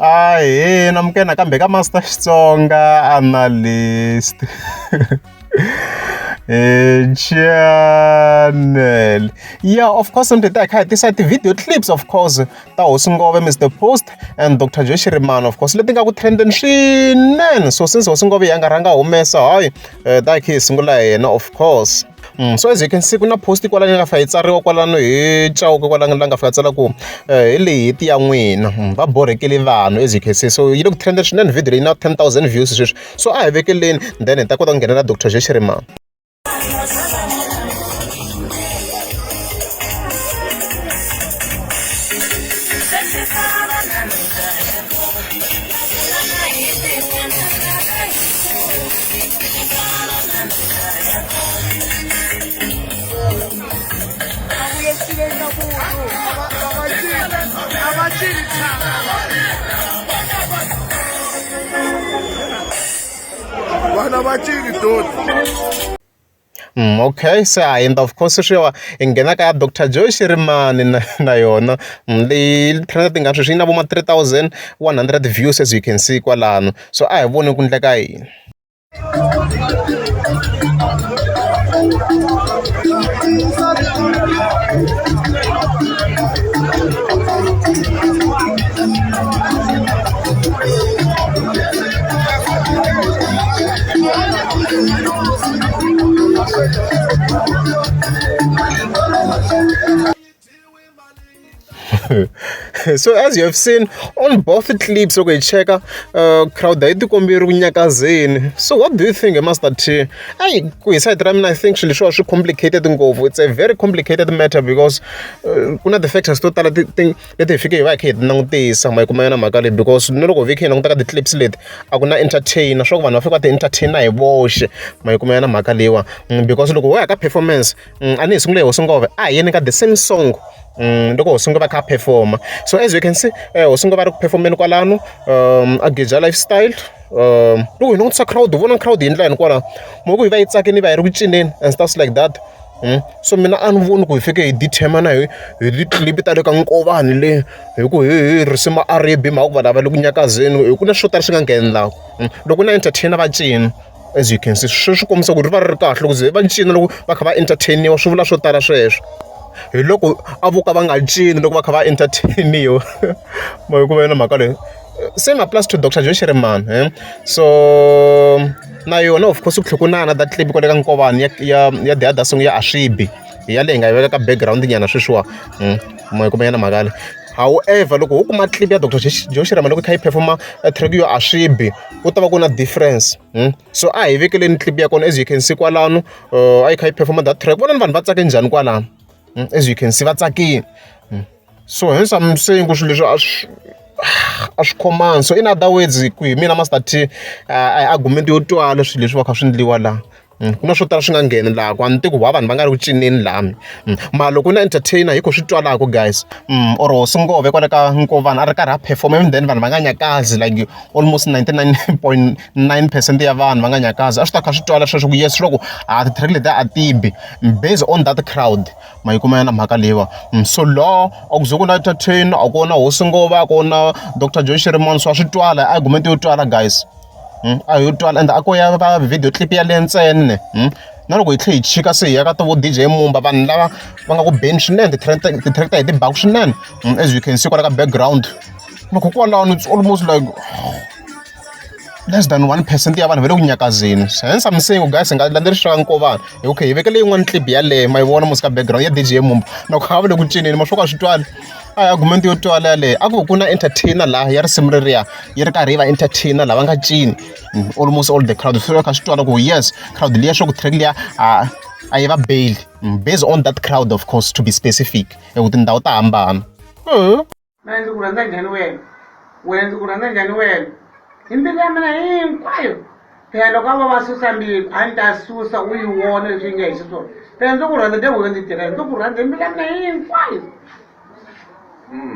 Ahee namukela nakambe ka Master Xitsonga Analyst channel. Yeah, of course ni ta hi kha hi tisa ti-video clips of course ta Hosi Ngove, Mr Post and Dr Joe Shirimani of course leti nga ku trendeni swinene. So since Hosi Ngove ya nga rhanga humesa hayi ta hi kha hi sungula hi yena of course. So as you can see ku na post kwalano yi nga fika yi tsariwa kwalano hi Chauke kwalano la nga fika tsala ku hi leyi hit ya n'wina va borhekile vanhu as you can see. So yi le ku trendeni swinene video leyi na 10,000 views sweswi. So a hi vekeleni then hi ta kota ku nghenela Dr Joe Shirimani. Vana va cini doti. Okay se ha hundza of course sweswiwa hi nghena ka ya Doctor Joe Shirimani na na yona leyi trend ti nga sweswi yi na vo ma 3100 views as you can see kwalano so a hi voni ku endleka yini. So as you have seen on both clips loko hi cheka crowd a yi tikombi yi ri ku nyakazeni. So what do you think Master T? Ayi ku hi side ra mina I think swilo leswiwa swi complicated ngopfu. It's a very complicated matter because ku na ti-factors to tala ti ti leti hi fike hi va hi kha hi ti langutisa ma yi kuma yona mhaka leyi because na loko hi kha hi languta ka ti-clips leti a ku na entertainer swa ku vanhu va fika va ti-entertain-a hi voxe ma yi kuma yona mhaka leyiwa because loko ho ya ka performance a ni hi sungule hi Hosi Ngove a hi yeni ka the same song loko Hosi Ngove a kha a perform-a. So as you can see Hosi Ngove a ri ku perform-eni kwalano a Geja Lifestyle loko hi langutisa crowd vona crowd yi endla yini kwalano mo ku yi va yi tsakile yi va yi ri ku cineni and stuff like that. So mina a ni voni ku hi fike hi determine hi hi ti-clip ta le ka Nkovani le hi ku hi risimu a ri bi hi mhaka ku vanhu a va le ku nyakazeni hi ku na swo tala swi nga nghenelaka. Loko na entertain-a va cina as you can see swi swi kombisa ku ri va ri ri kahle loko ze va cina loko va kha va entertain-iwa swi vula swo tala sweswo. Hi loko a vo ka va nga cini loko va kha va entertain-iwa ma yi kuma yona mhaka leyi. Same applies to Doctor Joe Shirimani so na yona of course ku tlhela ku na another clip kwale ka Nkovani ya ya ya the other song ya a swi bi hi yaleyo hi nga yi veka ka background nyana sweswiwa ma yi kuma yona mhaka yaleyo. However loko ho kuma clip ya Doctor Joe Shirimani loko yi kha yi perform-a track yo a swi bi ku ta va ku na difference so a hi vekeleni clip ya kona as you can see kwalano a yi kha yi perform-a that track vonani vanhu va tsake njhani kwalano as you can see va tsakile. So hence I'm saying ku swilo leswi a swi a swi khomani so in other words ku hi mina Master T a hi argument yo twala swilo leswi va kha swi endliwa laha. Ku na swo tala swi nga ngheni laha ku a ni tivi ku why vanhu va nga ri ku cineni laha mara loko na entertainer hi kho swi twalaka guys or Hosi Ngove kwale ka Nkovani a ri karhi a perform even then vanhu va nga nyakazi like almost 99.9 percent ya vanhu va nga nyakazi a swi ta kha swi twala sweswo ku yes loko a ti-track letiya a ti bi based on that crowd ma yi kuma yona mhaka leyiwa. So laha a ku ze ku na entertainer a ku na Hosi Ngove a ku na Doctor Joe Shirimani so a swi twala argument yo twala guys. A yo twala ende a ko ya va video clip yaleyo ntsena na loko hi tlhela hi chika se hi ya ka vo D_J Mumba vanhu lava va nga ku beni swinene ti-track ta hi ti baku swinene as you can see kwala ka background loko kwalano it's almost like less than 1% ya vanhu va le ku nyakazeni. Hence I'm saying guys hi nga landzelerisi swa Nkovani hi okay hi vekele yin'wana clip yaleyo ma yi vona mos ka background ya D_J Mumba na ku va le ku cineni ma swo ka swi twali a hi argument yo twala yaleyo a ku ku na entertainer laha ya risimu reriya yi ri karhi yi va entertainer lava nga cini almost all the crowd swi kha swi twala ku yes crowd liya swa ku track liya a a yi va bail based on that crowd of course to be specific hi ku tindhawu ta hambana. Mina ndzi ku rhandza njhani wena wena ndzi ku rhandza njhani wena hi mbilu ya mina hinkwayo phela loko a vo va susa mbilu a ni ta susa u yi vona leswi yi nga hi xiswona phela ndzi ku rhandza ndyangu ndzi tirhela ndzi ku rhandza hi mbilu ya mina hinkwayo.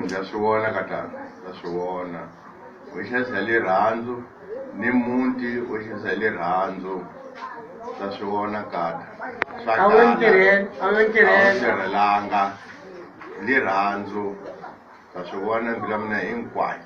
Ndza swi vona ka tata ndza swi vona u xavisa hi rirhandzu ni muti u xavisa hi rirhandzu ndza swi vona kata swa A wu ntirheli a wu a wu ntirheli tirhelanga rirhandzu ndza swi vona mbilu ya mina hinkwayo.